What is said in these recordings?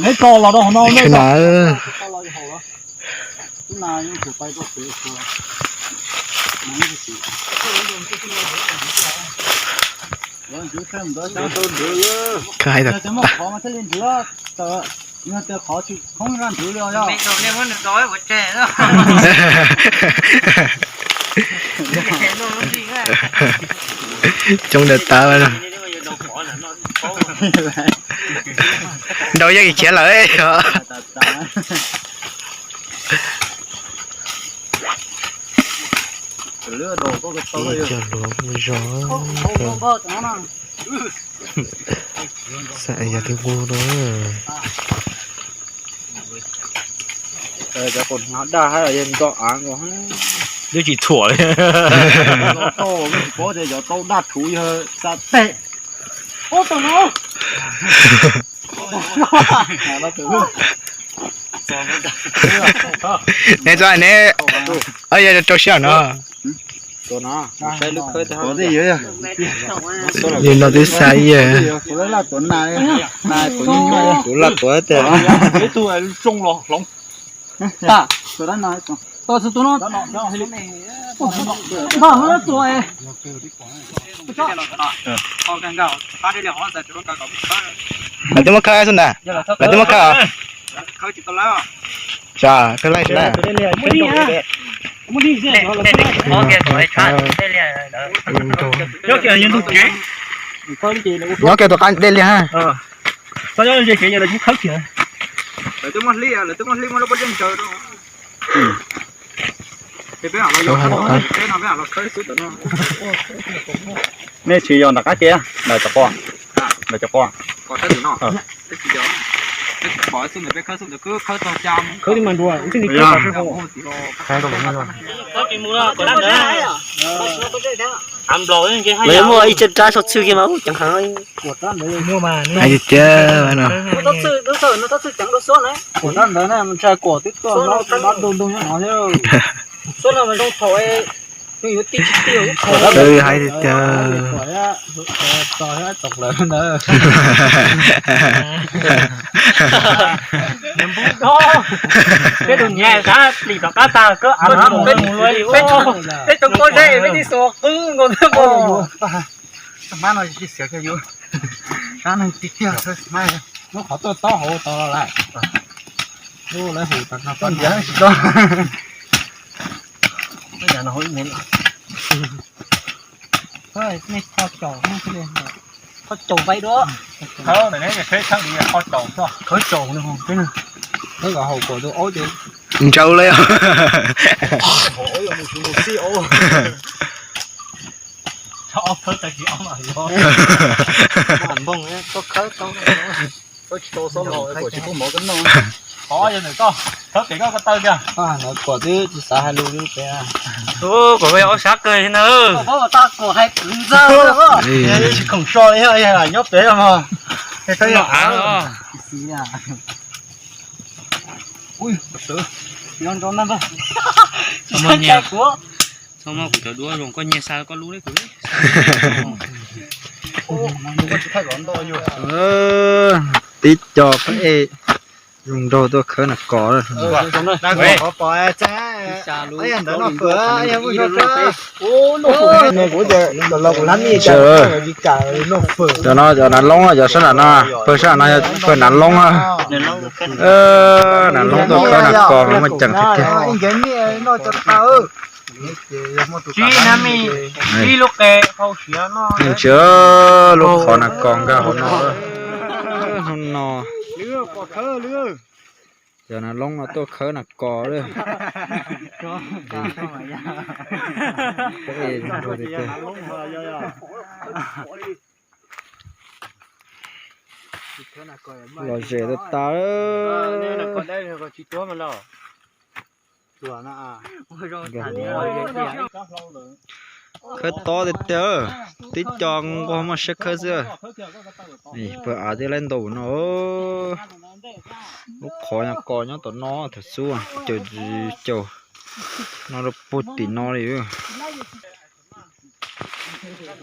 Neb tso los rau hauv no. Tsis na. Koj hais tau. Coob daws tawv. Nrau yeej khiav lawm. Cov luav mus zog. Xav yog twb nqus no. Cov qus hnyav daj hab yog nto av nkaus. Twb tsis txhuam li. Cov tau daj thuv yog xav teg. Ub, tau no. Neb txhob neb, yog rau siab no. Yus no twb xa ib yam. Kuv laj tuav tiag. Lawv twb muab khawb xwb ntag. Lawv twb muab khawb os. Tsam khawb laij xwb na. Nyob kiag tom qab dej liag ha. Nej tsis yog nram qab ke, ntawm cov qos, ntawm cov qos. Lawv muaj ib tsev rab saum txhwb kiag mas ub ceev heev. Hais tiag tiag no. Hais tiag tiag. Peb tus niam xav plim tom qab tag, peb tus pob zeb peb tib xua qwb nkaus. Hmab no tsis xiav kiag yus, sab neeg tiag tiag. Muab qhov tuaj tob hauv tod los lawm. Lawv hu tas no tsis tau. Kho caum, kho caum pais dua. Khawb caum, khawb kom haum kom tus aub ces ntsaws lawm. Npoo, koj khawb tau, koj tsis tau xob laus, koj tsis pub mov koj noj. Qhov yog ntawm koj, khawb pem koj ko taw kiag. Ntawd kuam twb tsis xav hais lus li pem. Kuam koj yog ob sab kawg li na. Tsis khoom so li, nyob pem mog. Txhob muab kuv cov duab zoo, koj nyiag xa koj lub li kuv. Tib co peb e zoo nraug tuaj khawb nas kos. Cov no cov nas loob, cov sab nram no, pawg sab nram no yog pawg nas loob. Nas loob tuaj khawb nas kos mas muaj ceem tiag tiag. Ntsia lub qhov nas kos nkag hauv no. Hnub no cov nas loob no tuaj khawb nas kos lawm. Los zem tas tas. Khawb tob tiag tiag, tib co nquag muaj siab khawb xwb. Pawg av twb laib ntau no. Lub qhov nyuag kos nyob tom no thaum xub caum caum no rau puag tim no li.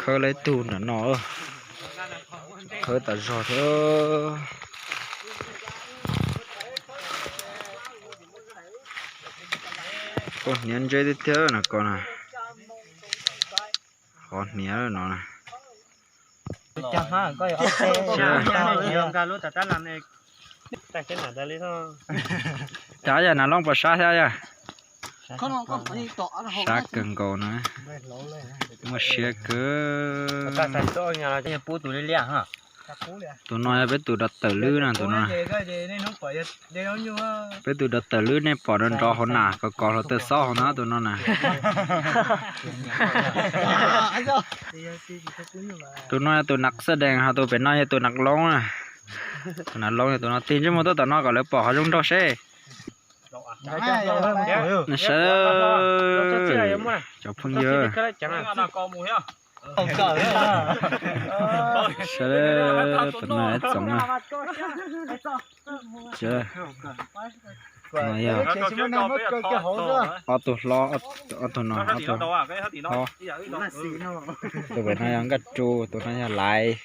Khawb laib tug nram no. Khawb tas zog thiab. Koj hniav ntseb tiag tiag no koj na. Qhov hniav no na. Cas yog nas loob puas sab thiab yog? Sab kawg nkaus na. Muaj siab kawg. Tus no yog peb tus dov tawm lwb na tus no. Peb tus dov tawm lwb nej pom nrov nrov hauv nas kos kos hluav taws xob hauv na tus no na. Tus no yog tus nas xab dees ho tus pem no yog tus nas loob na. Tus nas loob yog tus no tig ntsej muag tuaj tom no kom lawv pom qhov zoo nraug seb. Sawv daws cov phooj ywg. Sawv daws, tus no txoov na. Yog ob tug hlob, ob tug no, ob tug hlob. Tus pem no yog Nkaj Tsu, tus no yog Laiv.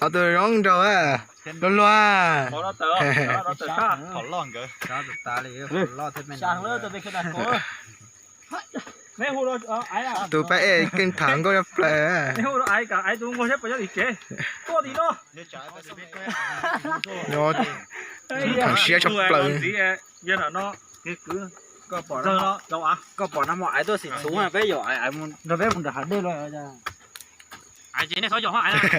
Ob tug zoo nraug, luag luag. Tus pab ej keej tham nkauj nyob plaws. Tham siab tshaj plaws. Koj pom no mas aiv tuaj xim txhuv peb yog aiv nrog peb mus nram hav dej los. Ais txawm mas, ais xav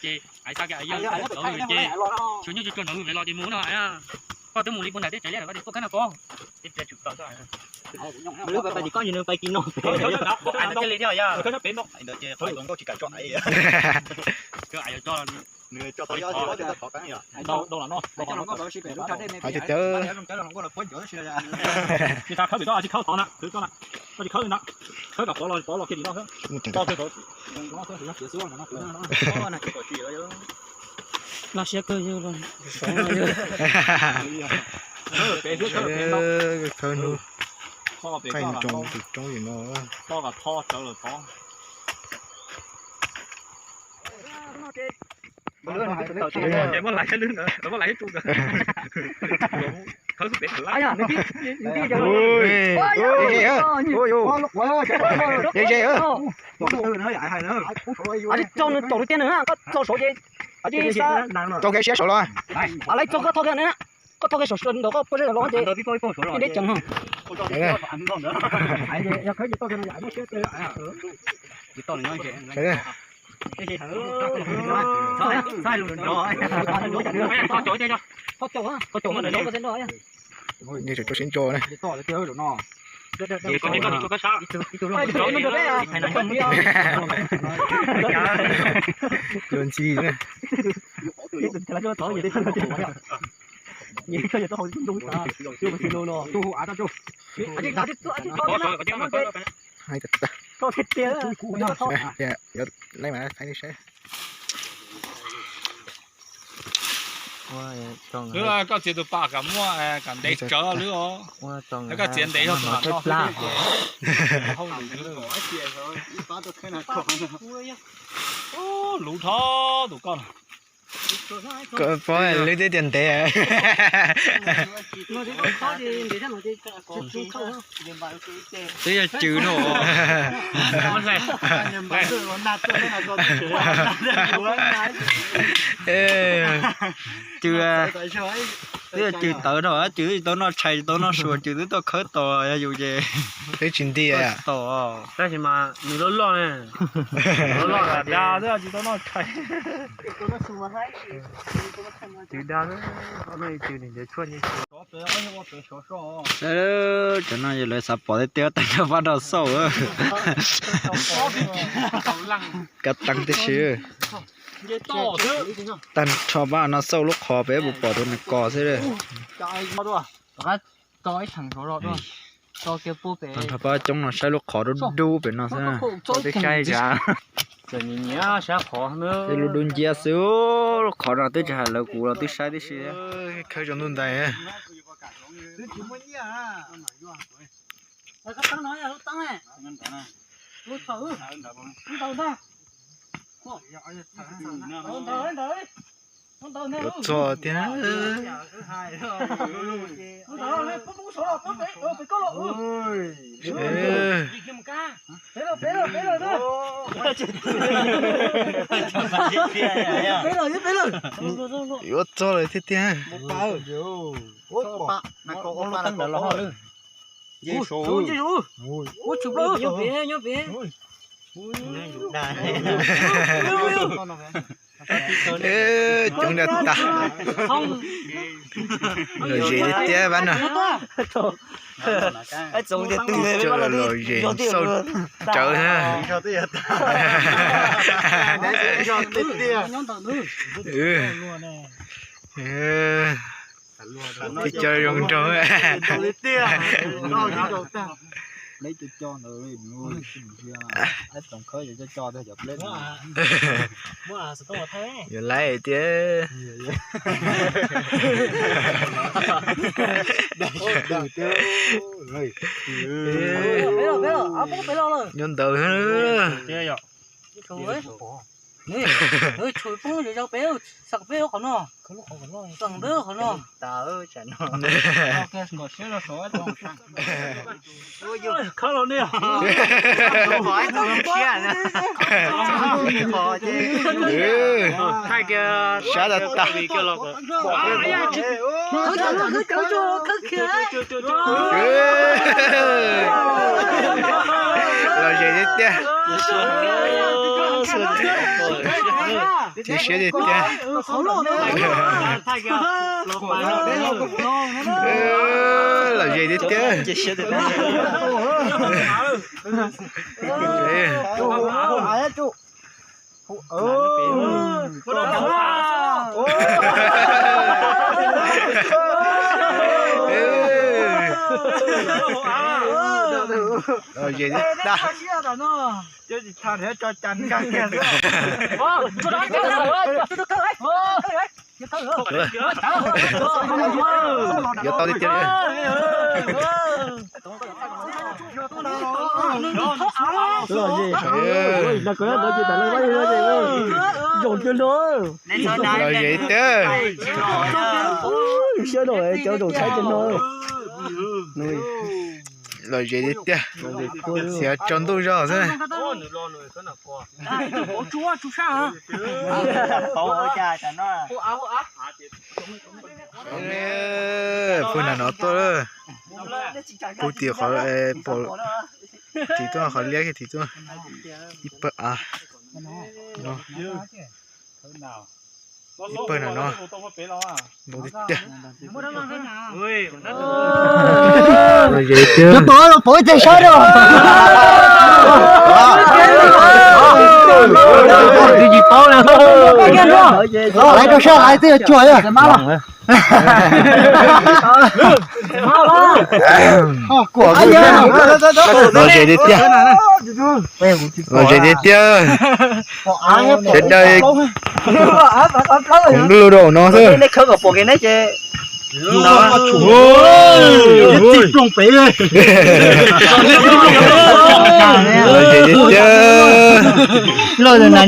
ces ais xav ces xyov nyuj tsis tso nrov mus pem los ces mus no. Koj twb mus li puag nram teb tsev li, koj tias tuaj khawb no koj. Lub pais tim koj nws pais kis no. Ais no thiaj li thiab yog. Ais yuav tso. Tsis tau khawb pem toj, tsis khawb tod na, khawb tod na. Koj tsis khawb li na, khawb kom pov los, pov los kiag tim no. Laj siab kawg yog los saud no yog. Khawb hnub qaij nroo tus roob li no. Rau kev siab saud los. Lawv tso koj thauj kiag na, koj thauj kiag saum ntawm koj pob zeb los ces deb ceev no. Txhob caum, txhob caum. Txhob caum, txhob caum. Txhob caum, txhob caum. Luag ntxhi. Hais tag tag. Yuav laib mas thaij li saib. Lwb, koj txiav tus pas kom muaj, kom ntev tsawv lwb os. Koj txiav ntev yog tus mam noj. Luv dhau tus koj. Koj paub lwb twb tias ntev. Twb yog cw no. Cw, twb yog cw tawv no, cw twb tsis tau noj tshais, tsis tau noj sua, cw twb tuaj khawb tos yog yus ces twb tsis nti tos. Tab sis mas nws loj loj, loj loj da xwb tsis tau noj tshais. Cw da, cw nim ntiav tshuaj nti. Cov no yog lawv xav pom tiag tiag, tag nrho pab nrog xauj. Kav teev tib si. Tag nrho pab no xauj lub qhov peb puas pom tus nws kos xwb. Tag nrho pab coob no saib lub qhov dub dub pem no xwb. Tib saib cas. Txawm nyiam nyiam sab qhov na. Lub dub nciab xwb, qhov no twb tsis hais lawv kuv los twb saib tib si. Khawb zoo ntuj ntais. Yuav txog tiag. Yuav txog lawm tiag tiag. Coob daj tas. Lom zem tiag tiag pab no. Lom zem xauj tsawv na. Tib co zoo nraug. Yuav laib tiag. Nyob ntawd. Sab tas tas. Lom zem tiag tiag. Cia siab tiag tiag. Lom zem tiag tiag. Lom zem tiag. Yuav tau tiag tiag. Lom zem tiag. Lom zem tiag tiag. Xiav tsaus ntuj zog xwb. Pug tim no tuaj. Pug tim qhov, tim tuaj qhov liab kiag tim tuaj. Ib pawg av no. Ib pawg no no. Npau tiag tiag. Pov, pov ib teg sab rau. Laiv rau sab laiv twb yuav cuag. Lom zem tiag tiag. Lom zem tiag tiag. Sawv daws koom lub rau no xwb. Lom zem tiag tiag. Lom zem tiag.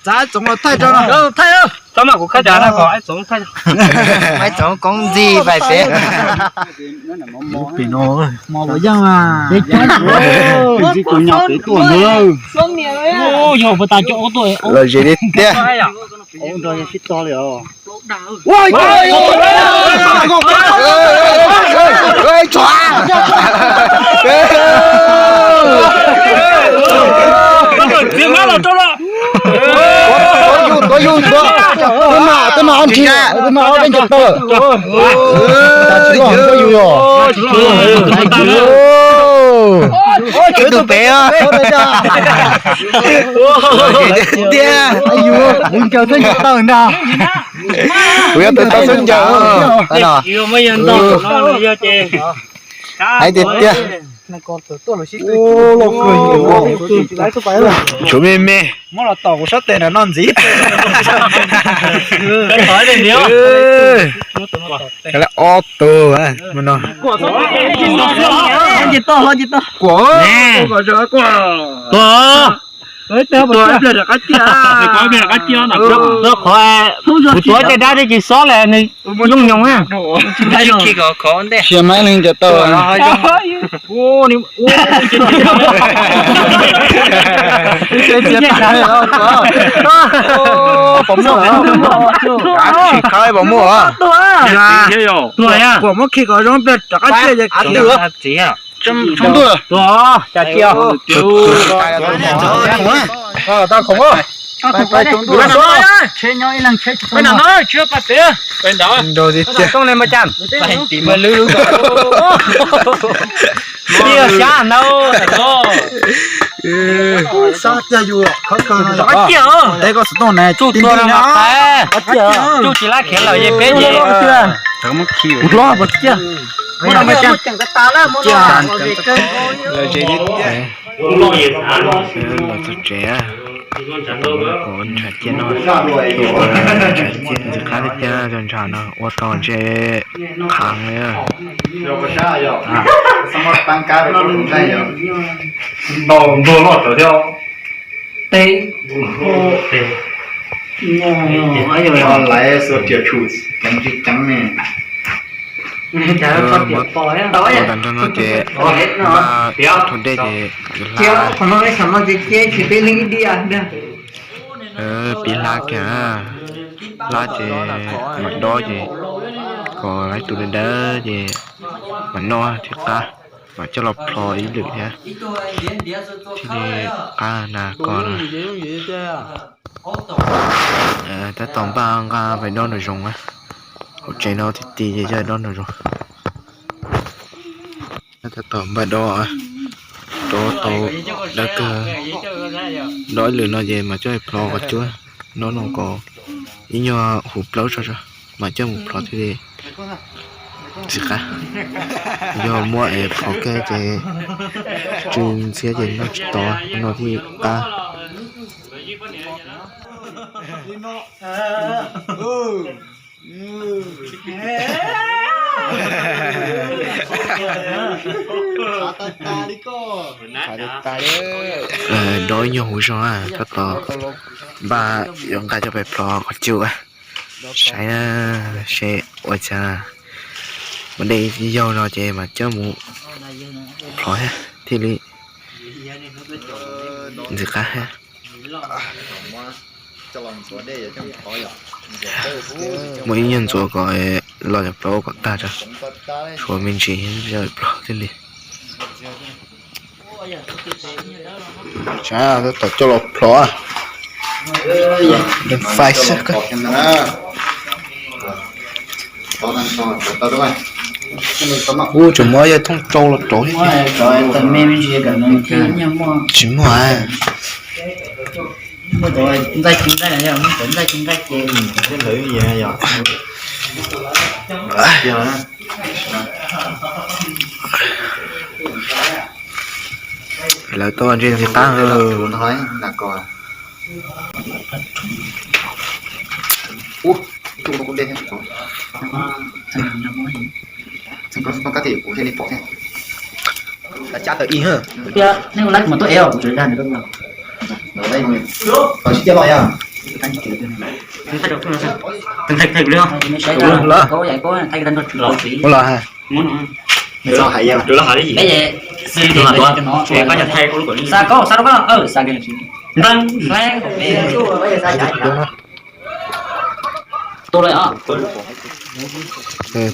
Txav Txoov los thaij rau no. Txhob mas kuv khaub cawv na, kom Aib Txoov thaij. Aib Txoov koob ntxi pais pem. Pem no. Yog puas tas cov tuaj. Lom zem tiag tiag. Tuaj mas, tuaj mas ob ntsis, tuaj mas ob peb ntsis tawm. Tsis los tuaj yus os. Ib tug pem os. Tiag. Kuv yuav tus tau xub ncaws. Hais tiag tiag. Tshuav me me. Muab los tom kuv sab tes nram no ntxiv. Ob tug no. Kuv tuav tej dab tsis xob li nws yooj yoos. Sia maiv neeg ncaws tau. Tsis khawb pom muaj. Kuam muab khi kom zoo pliag rov qab cia. Tau khoom. Xyab ntau. Tsuj tua no mas qab. Tsuj tsis lab khiav lawm yeej peb ces. Los txog tsev, ntshav ciaj no, ntshav ciaj ntxim qab tiag tiag, cov ntshav no ua tau ntshe qhav li. Npau ntuag loj tawv thiab. Laiv xuas riam tshum ceev li ceev ne. Muab tag nrho no ces npaj rau dej ces yuav hla. Piv hla kiag, hla ces mam dob ces kom lawv tus dawb dawb ces mam noj thiaj qab, mam coj los plho ib lwm thiab. Thiaj li qab na ko na. Tab tom npaj nqa pais dob nraum zoov. Hauv tsev no ti ti ces coj dob nraum zoov. Tab tom npaj dob, dob tau dawb kawg. Dob ib lwm no ces mas coj plho qhov cub. Dob no kom ib nyuag huv plaub tso, mam coj mus plho thiaj li ntxim qab. Yog muab es plho kiag ces tsw ntxhiab ces noj tsis tau, no thiaj qab. Dob ib nyuag huv zog, tab tom npaj yuav nqa coj pais plho qhov cub. Saib seb ua cas. Muaj dej yaug no ces mas coj mus plho thiaj li ntxim qab. Muaj ib nyuag ntxuav kom los cov plaub kom tag tso, tshuav me ntsis coj plho thiaj li. Tab tom coj los plho. Fais xwb. Ub, tseem muab yawg thooj tsau los rauv thiab. Tsis muaj. Lawv tuaj ntse ntxim qab. Ua los ha.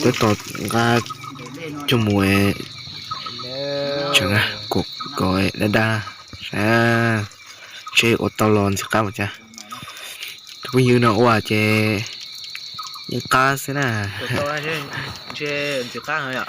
Tab tom nqa coj mus tseem kom daj daj, seb ua tau los ntxim qab mas cas. Tus phooj ywg no ua ces yeej qab xwb na. Ntxim qab yom.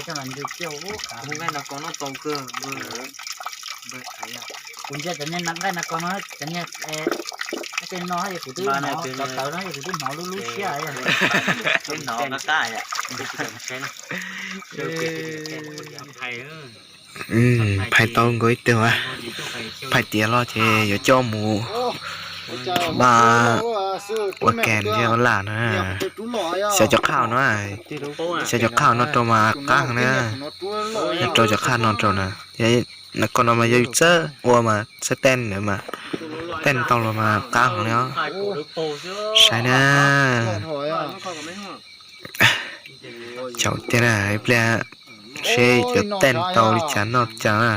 hais coj los ntws ciaj ua qav. Kuv ntsia cov niag nqaij nas kos no, cov niag tej no yog kuv twb hnov, cov tawv no yog kuv twb hnov lub lub siab. Phais tau nkaus ib tug, phais tiav los ces yuav coj mus npaj ua kas thiab ua lam na. Xyaw cov qhaj no, xyaw cov qhaj no rau mas qab heev na. Rau cov qhaj no rau na. Nas kos no mas yog yus txawj ua mas txawj tej ntawd mas, tej tau los mas qab heev li os. Saib na. Caum tiag na, ib pliag seb yuav tej tau li cas noj cas na,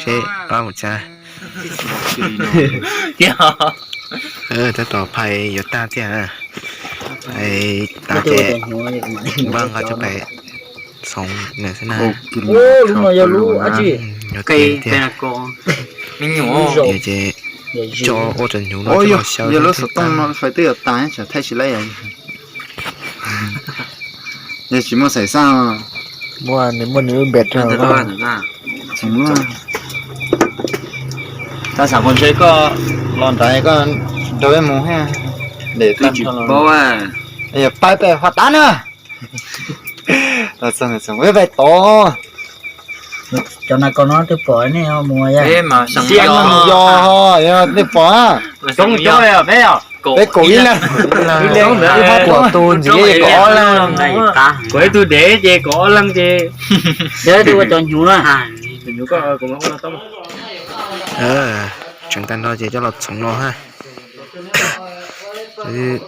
seb qab mus cas. Tab tom phais yuav tag tiag na. Phais tas ces npaj nqa coj pem txhoov na xwb na. Lub no yog lub dab tsi? Yuav tiag tiag. Ces coj ua cov hnyuv no coj los xyaw. Yog lub xov tooj no fais twb yuav tas, thaij tsis laib. Yog tsis muaj xaim xaj. Muaj, nws muaj nws lub npe rau. Tab xav qhov ntshe koj los nrad koj nrog peb mus thiab. Twb tsis paub. Yog pab peb ho tas na. Peb pais tod. Cov nas kos no twb pom nej mus, yog nej pom. Peb kaum ib leeg. Kaum tus ntxiv kaum ob leeg. Kaum ib tug dev ces kaum ob leeg ces. Ua cov hnyuv na. Tseev tag nrho ces coj los txhoov no ha.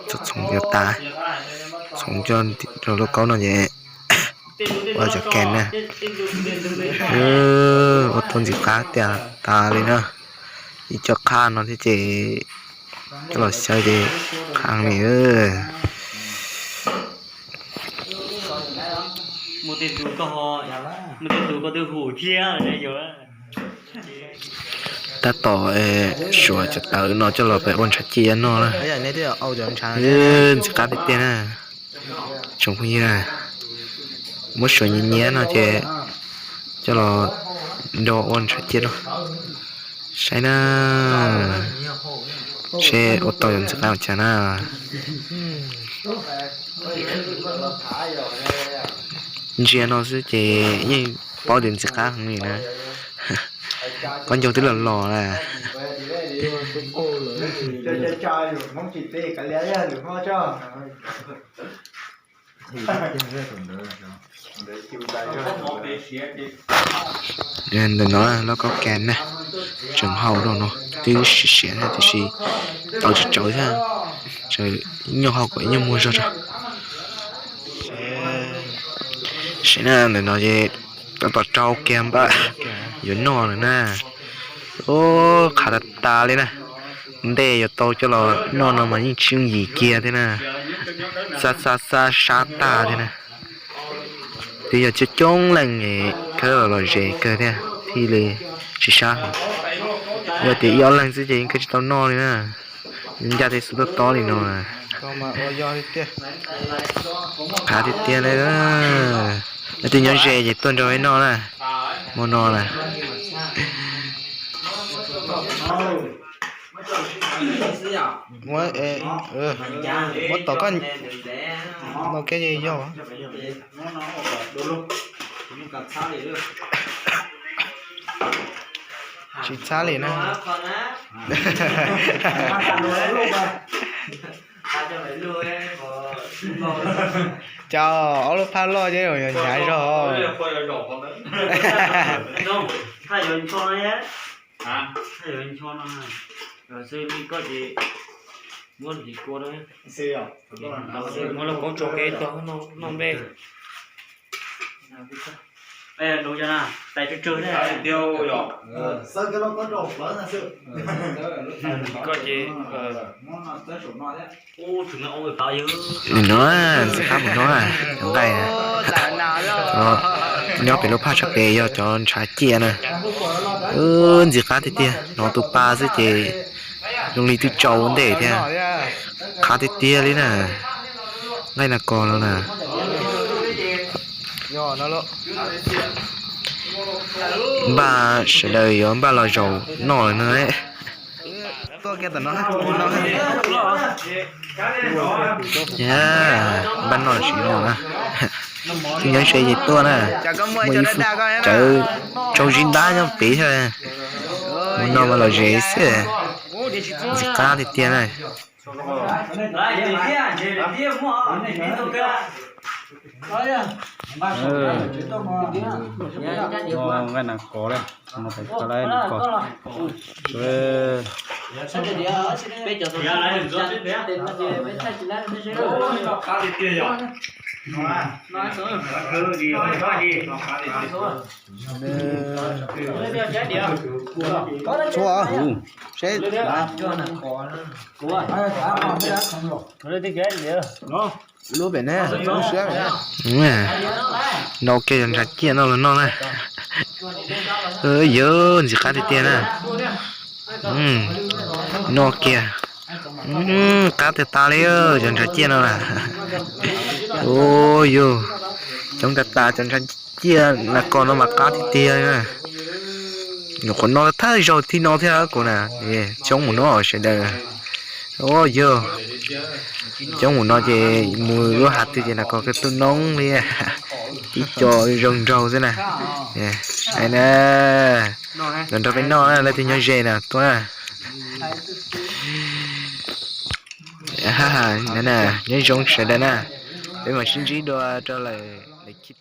Txhoov yuav tas, txhoov coj rau lauj kaub no ces ua cov kas na. Ua tau ntxim qab tiag tas li na. Ib co qhaj no thiab ces coj los xyaw ces qhaj li. Tab tom suav cov tawv no coj los pem ua ntshav ciaj noj na. Ntxim qab tiag tiag na. Tsoom phooj ywg, muab suav nyiav nyiav no ces coj los do ua ntshav ciaj noj. Saib na, seb ua tau yog ntxim qab ua cas na. Ntsia no xwb ces yeej paub tias ntxim qab heev li na. Koj ncauj twb los los na. Ntawm no lauj kaub kas na, tseem hau rau no twb siav siav thiab tiam sis tawv tsawv tsawv thiab, nyuj hau kom ib nyuag muag zog tso. Saib na, ntawm no ces tab tom rau kiag npaj yuav noj lawm na. Ub, qhav tas tas li na. Ntej yuav tau coj los noj no mas yeej tsis yooj yim kiag thiab na. Xa xa xa sab tag thiab na. Twb yog coob coob leej es khawb los los zes kawg thiab thiaj li tsis sab. Yog tias ib ob leeg xwb ces yeej khawb tsis tau noj li na. Ncaj tej xub tob tob li no. Qhav tiag tiag li. Leej twg nyob ze ces tuaj nrog peb noj na. Muaj no na. Muab tom koj no kiag yog. Tsis txhab li na. Cas ob lub phaj loj ces hnyav zog. Muab lub koob tso kev tog noj nplej. Koj ces no, ntxim qab mus no, cov nqaij nyob pem lub phaj sab pem yog cov ntshav ciaj na. Ntxim qab tiag tiag, hnov tus pa xwb ces zoo li twb tsau ua ntej thiab. Qab tiag tiag li na, nqaij nas kos no na. Npaj sawv daws yuav npaj los zaum noj lawm no. Npaj noj tsis noj na, twb nyob ze ces tuaj na. Muaj ib tug tsawv tsaug zib ntab nyob pem thiab, mus no mas lom zem xwb, ntxim qab tiag tiag na. Nqaij nas kos, txhua seb lub pem ne, lub siab. Noj kiag cov ntshav ciaj no los noj na. Yog ntxim qab tiag tiag na. Noj kiag, qab tiag tas li cov ntshav ciaj no na. Ua yog coob tas tas, cov ntshav ciaj nas kos no mas qab tiag tiag na. Nyuam qhuav noj thawj zaug thib no thiab kuv na. Coob mus no sawv daws. Ua yog coob mus no ces mus lub hav twg ces nas kos kawg tuaj noob li, tib co zoo nraug xwb na. Na, los nrog peb noj na, leej twg nyob ze na tuaj na. Nyob zoo sawv daws na, peb mam sib ntsib dua rau lawm lawm khib